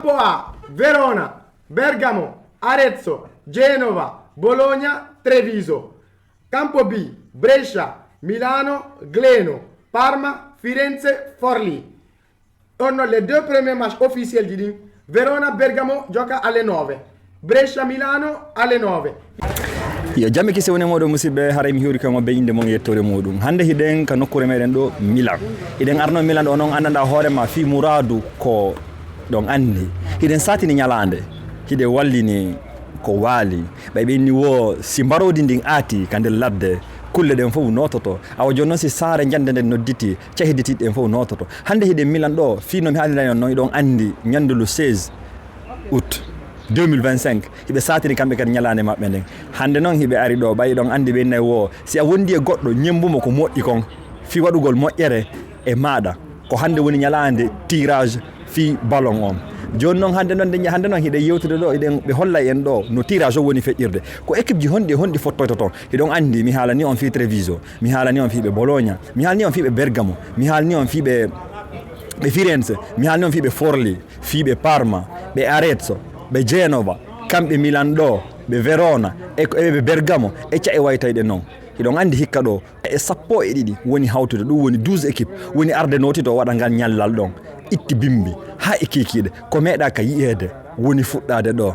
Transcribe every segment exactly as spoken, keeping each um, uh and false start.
Campo A, Verona, Bergamo, Arezzo, Genova, Bologna, Treviso. Campo B, Brescia, Milano, Gleno, Parma, Firenze, Forlì. On non les deux premiers matchs officiels ji ɗin. Verona, Bergamo, gioca alle nove. Brescia, Milano, alle nove. Yo jamme kise woni e mooɗon, musidɓe. Haray mi hiwri ko e maɓɓe, innde mon e yettoore muuɗum. Hannde hiɗen ka nokkuure meɗen ɗo, Milan. Hiɗen arno Milan ɗo, non anndanɗaa hoore ma fii muraadu ko ɗon anndi. Hiɗen saatini ñalaande. Hiɗen wallini ko waali. Ɓay ɓe inni woo, si mbaroodi ndin aati ka nder ladde, kulle ɗen fof noototo. Awa jooni non, si saare njande nden nodditi, cahi hedditiiɗi ɗen fof noototo. Hannde hiɗen Milan ɗo, fii no mi haalirani on non, hiɗon anndi ñannde le seize août deux mille vingt-cinq, hiɓe saatini kamɓe kadi ñalaande maɓɓe nden. Hannde non hiɓe ari ɗo, ɓay hiɗon anndi ɓe innay woo, si a wondi e goɗɗo, ñemmbu mo ko moƴƴi kon, fii waɗugol moƴƴere e maaɗa. Ko hannde woni ñalaande tirage fii ballon on. Jooni non hannde non, nde, hannde non hiɗen yewtude ɗo, hiɗen, ɓe hollay en ɗo no tirage o woni feƴƴirde. Ko équipe ji honɗi e honɗi fottoyta ton? Hiɗon anndi, mi haalani on fii Treviso, mi haalani on fii ɓe Bologna, mi haalani on fii ɓe Bergamo, mi haalani on fii ɓe, ɓe Firenze, mi haalani on fii ɓe Forlì, fii ɓe Parma, ɓe Arezzo, ɓe Genova, kamɓe Milan ɗo, ɓe Verona, e ko, e ɓe Bergamo, e ca'e waytayɗe non. Hiɗon anndi hikka ɗo, e sappo e ɗiɗi woni hawtude, ɗum woni douze équipe, woni arde nootito waɗa ngal ñallal ɗon. Itti bimbi, haa e kiikiiɗe, ko meeɗaa ka yi'eede, woni fuɗɗaade ɗo.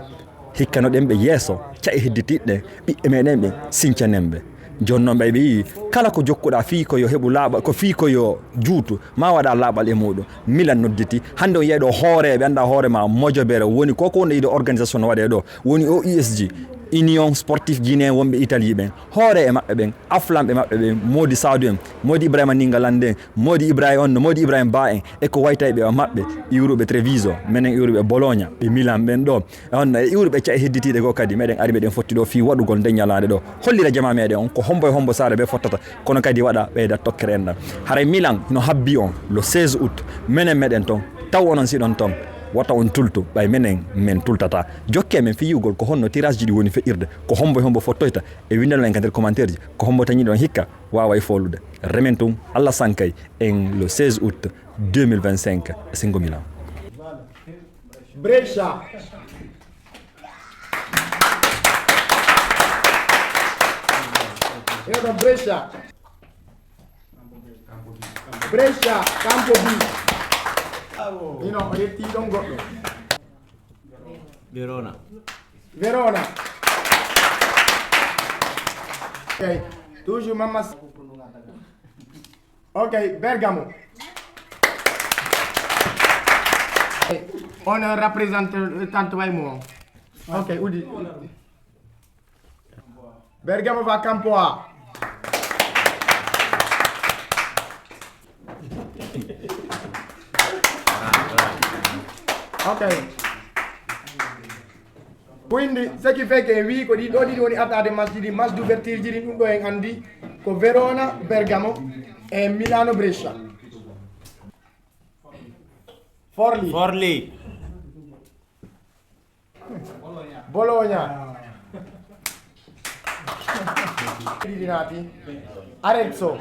Hikka no ɗen ɓe yeeso, ca'e hedditiiɗe ɗen, ɓiɓɓe meɗen ɓen, sincanen ɓe. Jooni non ɓay ɓe yi'i, kala ko jokkuɗaa fii ko yo heɓu laaɓa, ko fii ko yo juutu, ma waɗa laaɓal e muuɗum. Milan nodditi, hannde on yiyay ɗo hooreeɓe, anndaa hoore ma, mojobere, woni ko ko wonde ido organisation no waɗee ɗo, woni o U S G, Union Sportive Guinée wonɓe Italie ɓen, hoore e maɓɓe ɓen, aflamɓe maɓɓe ɓen, Modi Sadu en, Modi Ibrahima Ninga Lande en, Modi Ibrahima on, Modi Ibrahima Ba en, e ko waytay ɓe maɓɓe, iwruɓe Treviso, menen iwruɓe Bologna, ɓe Milan ɓen ɗo. On, e iwruɓe ca'e hedditiiɗe goo kadi, meɗen ari meɗen fotti ɗo fii waɗugol nden ñalaande ɗo. Hollira jamaa meɗen on ko hombo e hombo saare ɓe fottata, kono kadi waɗa ɓeyda tokkere enɗan. Haray Milan no habbi on le seize août, menen meɗen ton, taw onon siɗon ton, wata on tultu, ɓay menen men tultata. Jokkee men fii yi'ugol ko honno tirage ji ɗi woni feƴƴirde, ko hombo e hombo fottoyta, e winndano en ka nder commentaire ji, ko hombo tañiɗon hikka, waaway foolude. Remen tun, Alla sankay en le seize août deux mille vingt-cinq, e Sengo Milan. Brescia. Io da Brescia. Brescia, campo B. Ino, o ƴetti ɗon goɗɗo. Verona. Verona. Ok. Toujours Mamas. Ok, Bergamo. On rappresentante vai mo. Ok, Udi. Bergamo va campo A. Ok. Quindi, ce qui fait que en wii ko ɗi ɗo ɗiɗi woni artaade match ɗiɗi, match d'ouverture ji ɗin, ɗum ɗo en anndi ko Verona, Bergamo e Milano Brescia. Forli. Forli. Bologna. Ɗiɗi naati. Arezzo.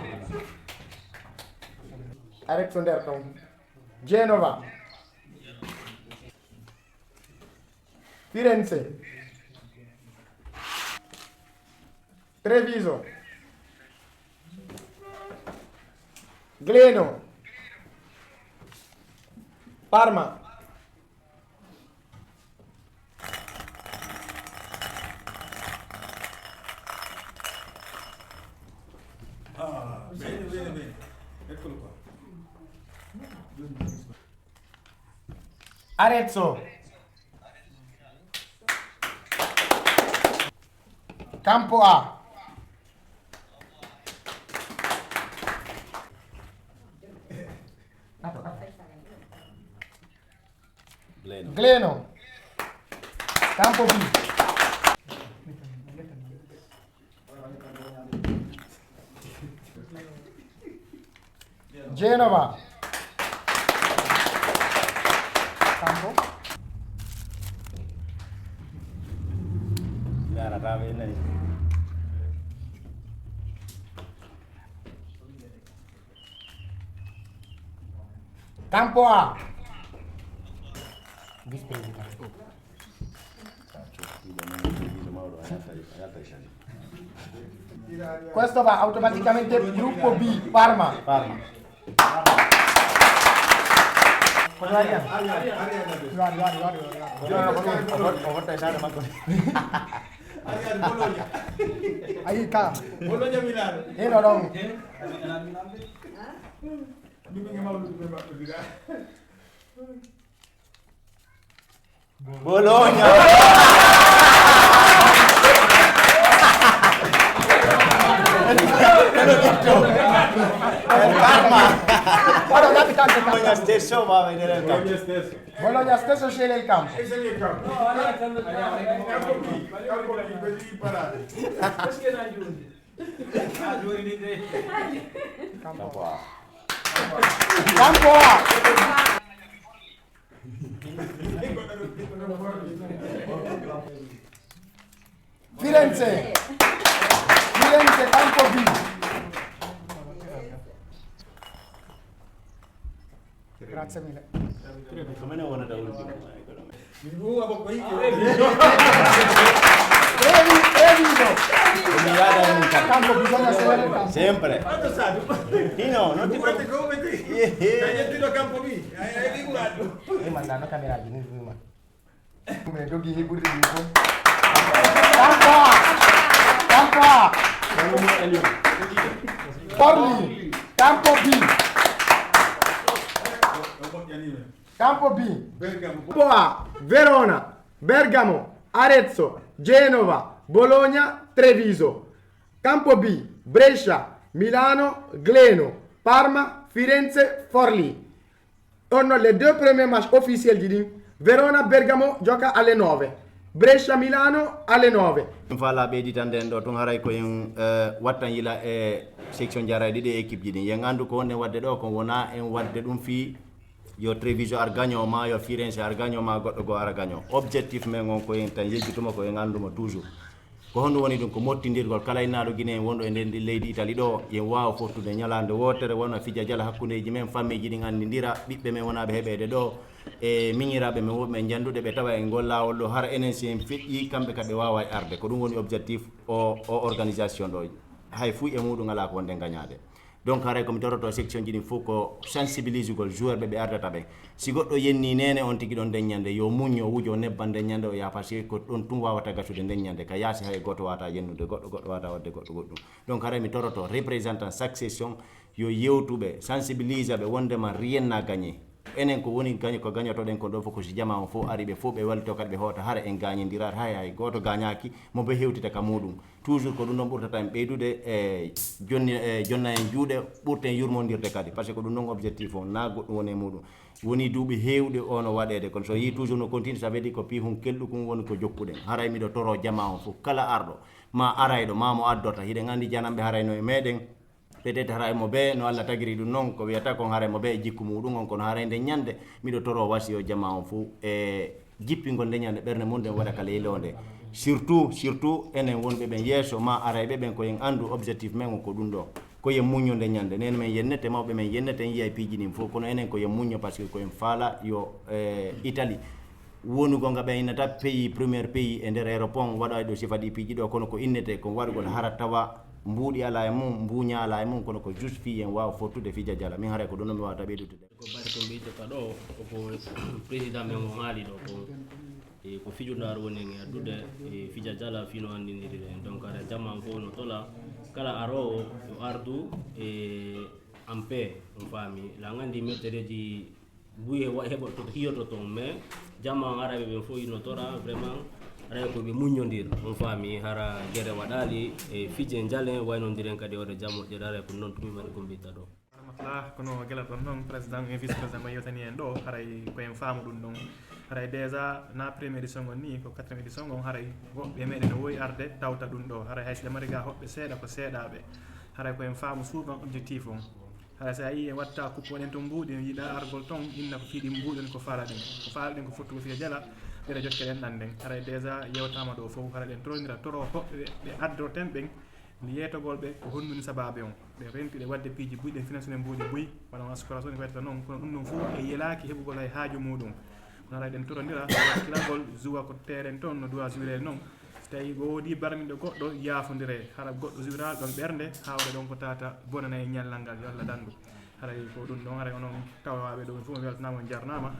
Arezzo nder ton. Genova. Firenze. Treviso. Gleno. Parma. Ah, bene, bene, bene. Eccolo qua. Arezzo. Campo A. Gleno. Gleno. Campo B. Genova. Campo. Campo A. Vice président. Questo va automaticamente gruppo B, Parma. Parma. Cosa vai? Guarda, guarda, guarda, guarda. Io non lo conosco, ho fatto, ho fatto esame, manco. Bologna. Ahí está. Bologna Milano. Eh, no, no. Bologna. Te l'ho detto. È il Parma. Guarda, dammi tanto, Bologna tanto. Stesso va a vedere il campo. Bologna stesso. Bologna stesso sceglie il campo. E sceglie il campo. Campo B, campo B, così imparate. Campo A. Campo A. Firenze. Firenze, campo B. Grazie mille. Come ne vuole da ultimo? Tanto bisogna essere sempre. Sì, no, non ti preoccupare. Come ti? Stai dentro il campo B. Hai figurato. Io mandando camera di prima. Come doghi i burri di. Campo A. Campo A. Forlì. Campo B. Campo B. Campo A, Verona, Bergamo, Arezzo, Genova, Bologna, Treviso. Campo B, Brescia, Milano, Gleno, Parma, Firenze, Forlì. On non les deux premiers matchs officiels di ɗin. Verona, Bergamo, gioca alle nove. Brescia, Milano, alle nove. Ɗum faalaa ɓeyditande en ɗo tun, haray ko en, eh, wattan yila e section jarayɗi ɗi e équipe ji ɗin. Yen anndu ko wonɗen waɗde ɗo, ko wonaa en waɗde ɗum fii yo Treviso ar gaño, ma yo Firenze ar gaño, ma goɗɗo goo ara gaño. Objectif men on ko en tan yejjituma, ko en annduma toujours. Ko honɗum woni ɗum? Ko mottindirgol kala innaaɗo Guinée wonɗo e nder ndi leydi Italie ɗo, yen waawa fottude ñalaande wootere, wona fija jala hakkundeeji men, famille ji ɗin anndindira, ɓiɓɓe men wonaaɓe heɓeede ɗo, e miñiraaɓe men woɓɓe men jannduɓe, ɓe tawa e ngol laawol ɗo, hara enen si en feƴƴii, kamɓe kadi ɓe waawa e arde. Ko ɗum woni objectif o, o organisation ɗo. Hay fuu e muuɗum alaa ko wonɗen gañaade. Donc, haray ko mi toroto section ji ɗin fof ko sensibilisugol joueur ɓe ɓe ardata ɓen. Si goɗɗo yenni neene on tigi ɗon nden ñande, yo muñ, yo wujo nebban nden ñande o yaha, parce que ko ɗon tun wawata gasude nden ñande. Ka yaasi hay gooto wawata yennude goɗɗo, goɗɗo wawata waɗde goɗɗo goɗɗum. Donc, haray mi toroto représentant chaque section yo yewtu ɓe, sensibilisa ɓe wondema rien n'a gagné. Enen ko woni gaño, ko gañotoɗen kon ɗo fof ko si jama on fof ari, ɓe fof ɓe wallito kadi ɓe hoota, hara en gañindirat, hay hay gooto gañaki, mo ɓe hewtita ka muɗum. Toujours ko ɗum ɗon ɓurtata en ɓeydude e jonni, e jonna en juuɗe, ɓurten yurmondirde kadi, parce que ko ɗum ɗon objectif on, na goɗɗum woni e muɗum. Woni duuɓi heewɗi o no waɗeede, kono so yii toujours no continue, ça veut dire ko piihun kelɗukun woni ko jokkuɗen. Haray miɗo toro jama on fof, kala arɗo ma arayɗo ma mo addorta, hiɗen anndi jananɓe haray no e meɗen, peut-être haray mo bee no Allah tagiri ɗum non, ko wiyata kon haray mo bee e jikku muɗum on, kono haray nden ñande miɗo toro wasiyo jama on fof e jippingol nde ñande ɓernde mum nden waɗa ka ley loonde. Surtout, surtout enen wonɓe ɓen yeeso ma arayɓe ɓen, ko en anndu objectif men on ko ɗum ɗo. Ko yen muñño nde ñande. Neene men yennete, mawɓe men yennete, en yiyay piiji ɗin fof, kono enen ko yen muñño, parce que ko en faala yo, eh, Italie wonugol nga ɓe innata pays, premier pays e nder Europe on, waɗa ɗo sifa ɗi piiji ɗo, kono ko innete kon waɗugol hara tawa mbuuɗi alaa e mum, mbuuña alaa e mum, kono ko juste fii yen waawa fottude fija jala. Min haray ko ɗum ɗo mi wawata ɓeydude. Ko bari ko mbiyte ka ɗo, ko président men on haali ɗo, ko, e, ko fijundaaru woni en e addude, e, fija jala fii no anndindiri en. Donc, hara jama on fof no tola, kala aroowo yo ardu, e, en paix, on faami. La nganndi mettereeji buy he wa-, heɓoto, hiyoto toon, mais jama on arayɓe ɓen fof ino tora, vraiment, aray ko ɓe muññondir, on faami, hara gere waɗaali, e fije jalen, waynondiren kadi hoore jam moƴƴere, aray ko noon tumi mari ko mbitta ɗo. Rahmatullah, kono gila ɗon noon, président e vice président mo yewtani en ɗo, haray ko en faamu ɗum ɗon. Haray déjà, na première édition on ni, ko quatrième édition on, haray woɓɓe e meɗen no wowi arde tawta ɗum ɗo. Haray hay si ɓe mari ga hoɓɓe seeɗa, ko seeɗaɓe. Haray ko en faamu souvent objectif on. Haray si a yii en watta coupe, waɗen toon mbuuɗi, en yiɗa argol toon, inna ko fii ɗin mbuuɗi on ko faalaɗen. Ko faalaɗen ko fottugol fii jala, ɓeɗe jokke ɗen ɗan ɗen. Haray déjà yewtama ɗo fof, haray ɗen torondira toro hoɓɓe ɓe addorten ɓen, nde yeetogol ɓe ko honɗun sababu on. Ɓe renti ɗe waɗde piiji buy, ɗen financement mbuuɗi buy, walla on aspiration ni waytata noon, kono ɗum ɗon fof e yelaaki heɓugol hay haaju muɗum. Haray ɗen torondira, haray kilagol zuwa ko terrain toon no duwa zuwirede noon. So tawi ko woodi barmiɗo goɗɗo, yaafondire. Hara goɗɗo zuwira ɗon ɓernde, hawre ɗon ko tata bonana e ñallal ngal, yo Allah dandu. Haray ko ɗum ɗon, haray onon tawaɓe ɗo fof mi weltanama, on jarnama.